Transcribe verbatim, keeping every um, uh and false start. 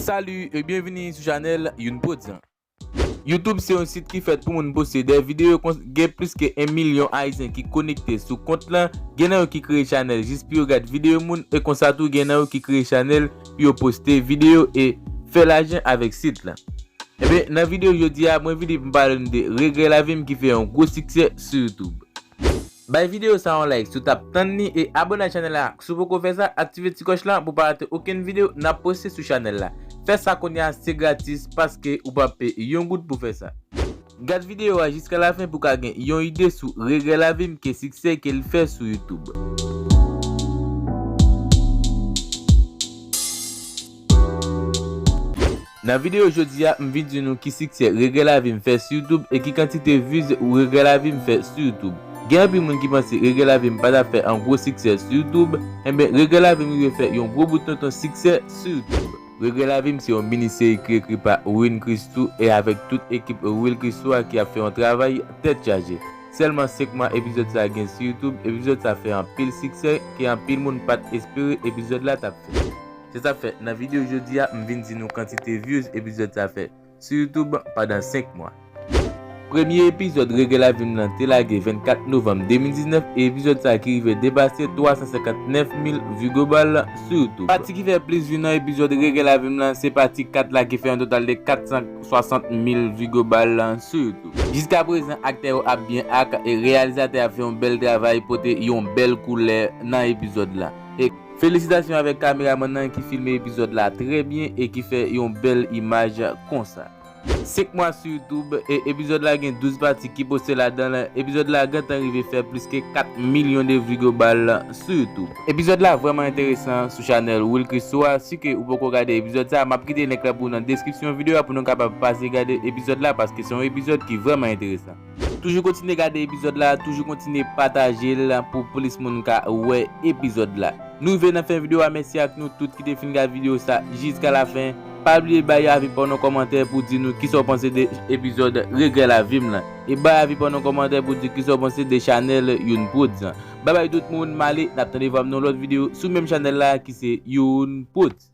Salut e byenvini sou chanèl Youn Prodz. YouTube se yon sit ki fèt pou moun poste de videyo, kon- gen plis ke en milyon Ayisyen ki konekte sou kont lan, gen nan yo ki kreye chanèl jis pou yo gad videyo moun, e konsa tou gen nan yo ki kreye chanèl pou yo poste videyo e fè lajan avèk sit lan. Ebyen, nan videyo jodi a, mwen vini pou m pale nou de regrè lavi m ki fè yon gwo siksè sou YouTube. Bay videyo sa yon like si w t ap tann li e abòne ak chanèl la si w poko fè sa, aktive ti klòch lan pou w pa rate okenn videyo n ap poste sou chanèl la. Fè sa kounye a, se gratis paske ou p ap peye yon goud pou fè sa. Gad videyo a jiska lafen pou w ka gen yon ide sou regrè lavi m ke siksè ke l fè sou YouTube. Nan videyo jodi a, m vin di nou ki siksè regrè lavi m fè sou YouTube e ki kantite views regrè lavi m fè sou YouTube. Gen anpil moun ki panse regrè lavi m pa t ap fè yon gwo siksè sou YouTube, enben regrè lavi m rive fè yon gwo bout tonton siksè sou YouTube. Regrè lavi m se yon mini seri ki ekri pa Will Christou e avèk tout ekip Will Christou a ki ap fè yon travay tèt chaje. Sèlman senk mwa epizòd sa gen sou YouTube, epizòd sa fè anpil siksè ke anpil moun pa t espere epizòd la t ap fè. Se sa k fè, nan videyo jodi a, m vin di nou kantite views epizòd sa fè sou YouTube pandan senk mwa. Premye epizòd Regrè lavi m lan te lage vennkat novanm de mil diznèf e epizòd sa ki rive depase twa san senkant nèf mil view global sou YouTube. Pati ki fè plis view nan epizòd Regrè lavi m lan se pati kat la ki fè yon total de kat san swasant mil view global sou YouTube. Jiska prezan, aktè yo ap byen ak e reyalizatè a fè yon bèl travay, pote yon bèl koulè nan epizòd la. E felisitasyon avèk kameramann nan ki filme epizòd la trè byen e ki fè yon bèl imaj konsa. Senk mwa sou YouTube e epizòd la gen douz pati ki poste ladan l. Epizòd la gentan rive fè plis ke kat milyon de view global sou YouTube. Epizòd la vrèman enteresan sou chanèl Will Christou a. Si ke ou poko gade epizòd sa, m ap kite link la pou ou nan deskripsyon videyo a pou nou kapab pase gade epizòd la paske se yon epizòd ki vrèman enteresan. Toujou kontinye gade epizòd la, toujou kontinye pataje l pou plis moun ka wè epizòd la. Nou rive nan fen videyo a, mèsi ak nou tout ki te fin gade videyo sa jiska lafen. Pa bliye bay avi pa w nan kòmantè pou di nou kisa w panse de epizòd Regrè lavi m lan. E bay avi pa w nan kòmantè pou di kisa w panse de chanèl Youn Prodz lan. Babay tout moun, m ale, n ap tande vwa m nan lòt videyo sou menm chanèl la ki se Youn Prodz.